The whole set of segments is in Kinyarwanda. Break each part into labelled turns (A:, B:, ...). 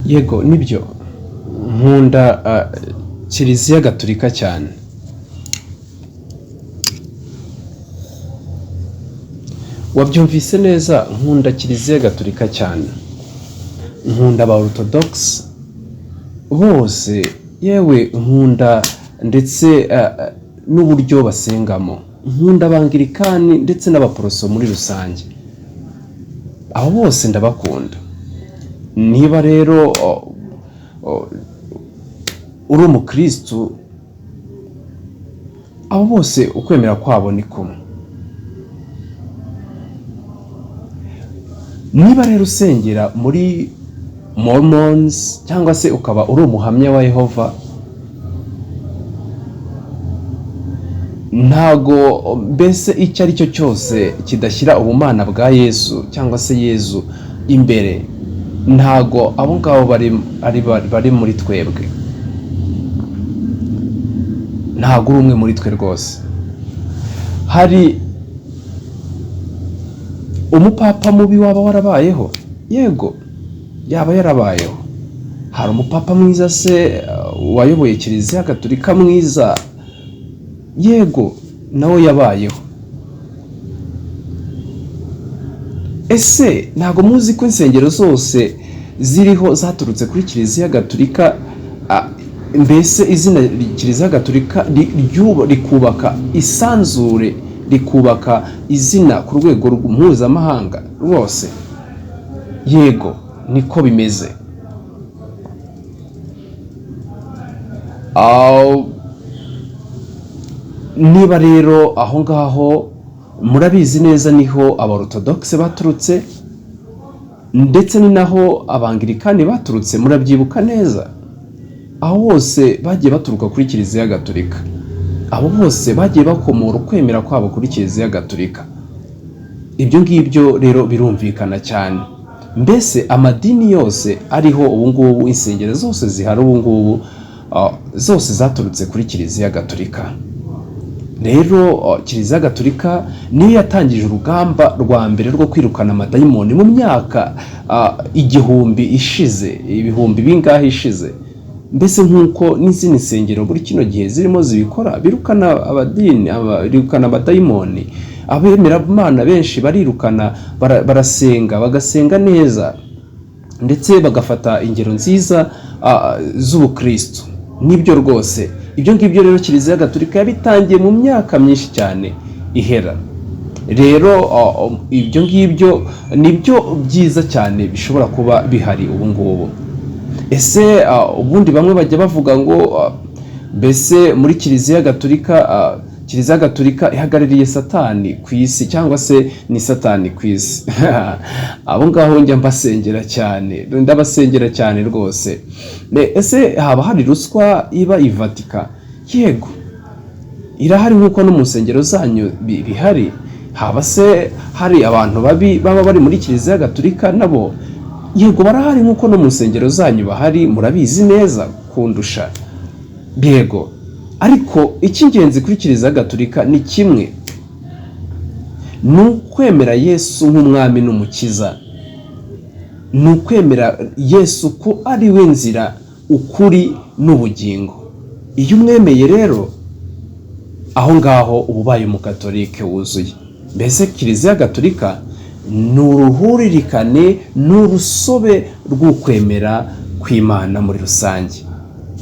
A: Yego nibyo, nkunda Kiliziya Gatolika cyane. Wabyumvise neza, nkunda Kiliziya Gatolika cyane. Nkunda aba Orthodox bose, yewe nkunda ndetse n'uburyo basengamo. Nkunda Abangilikani ndetse n'Abaporoso muri rusange. Abo bose ndabakunda. Niba rero uri umukristu, abo bose ukwemera kwabo ni kumwe. Niba rero usengera muri Mormons cyangwa se ukaba uri umuhamya wa Yehova, ntago mbese icyo ari cyo cyose kidashyira ubumana bwa Yesu cyangwa se Yezu imbere, ntago abo ngabo bari muri twebwe. Ntago uri umwe muri twe rwose. Hari umupapa mubi waba warabayeho? Yego, yaba yarabayeho. Hari umupapa mwiza se wayoboye Kiliziya Gatolika mwiza? Yego, nawe yabayeho. Ese ntago muzi ko insengero zose ziriho zaturutse kuri Kiliziya Gatolika? Mbese izina Kiliziya Gatolika rikubaka isanzure, rikubaka izina ku rwego mpuzamahanga rwose? Yego, niko bimeze. Niba rero aho ngaho murabizi neza niho abarotodogisi baturutse, ndetse ni naho abangilikani baturutse, murabyibuka neza. Aho bose bagiye baturuka kuri Kiliziya Gatolika. Abo bose bagiye bakomora ukwemera kwabo kuri Kiliziya Gatolika. Ibyo ngibyo rero birumvikana cyane. Mbese amadini yose ariho ubu ngubu, insengero zose zihari ubu ngubu, zose zaturutse kuri Kiliziya Gatolika. Rero Kiliziya Gatolika niyo yatangije urugamba rwa mbere rwo kwirukana amadayimoni mu myaka 1000 ishize, ibihumbi bingahe ishize. Mbese nk'uko n'izindi nsengero muri kino gihe zirimo zibikora, birukana abadini, birukana abadayimoni. Abemera Imana benshi barirukana, barasenga, bagasenga neza, ndetse bagafata ingero nziza z'ubukristo. Nibyo rwose. Ibyo ngibyo rero Kiliziya Gatolika yabitangiye mu myaka myinshi cyane ihera. Rero ibyo ngibyo nibyo byiza cyane bishobora kuba bihari ubu ngubu. Ese ubundi bamwe bajya bavuga ngo mbese muri Kiliziya Gatolika, Kiliziya Gatolika ihagarariye Satani ku isi cyangwa se ni Satani ku isi? Abo ngaho njya mbasengera cyane, ndabasengera cyane rwose. Ese haba hari ruswa iba i Vatican? Yego, irahari nk'uko no mu nsengero zanyu bihari. Haba se hari abantu babi baba bari muri Kiliziya Gatolika nabo? Yego, barahari nk'uko no mu nsengero zanyu bahari, murabizi neza kundusha. Yego, ariko icy'ingenzi kuri Kiliziya Gatolika ni kimwe, ni ukwemera Yesu nk'umwami n'umukiza, ni ukwemera Yesu ko ari we nzira, ukuri n'ubugingo. Iyo umwemeye rero aho ngaho uba ubaye umukatolike wuzuye. Mbese Kiliziya Gatolika ni uruhuririkane, ni urusobe rw'ukwemera kw'Imana muri rusange.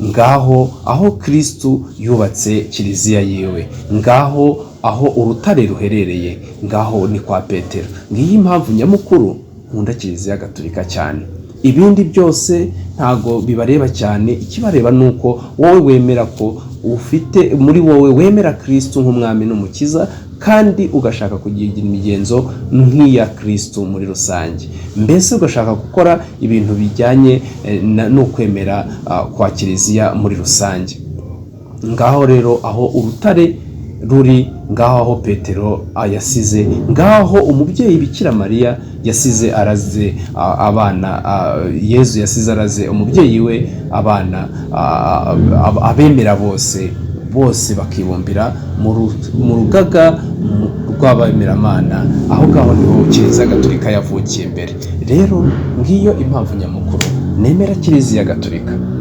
A: Ngaho aho Kristu yubatse Kiliziya yiwe, ngaho aho urutare ruherereye, ngaho ni kwa Petero. Ngiyi impamvu nyamukuru nkunda Kiliziya Gatolika cyane. Ibindi byose ntago bibareba cyane, ikibareba ni uko wowe wemera ko ufite muri wowe, wemera Kristu nk'umwami n'umukiza, kandi ugashaka kugira imigenzo nk'iya Kristu muri rusange. Mbese ugashaka gukora ibintu bijyanye n'ukwemera kwa Kiliziya muri rusange. Ngaho rero aho urutare ruri, ngaho aho Petero yasize, ngaho umubyeyi Bikira Mariya yasize araze abana, Yezu yasize araze umubyeyi we abana, abemera bose, bose bakibumbira mu rugaga rw'abemeramana. Aho ngaho niho Kiliziya Gatolika yavukiye mbere. Rero ngiyo impamvu nyamukuru Nemera Kiliziya Gatolika.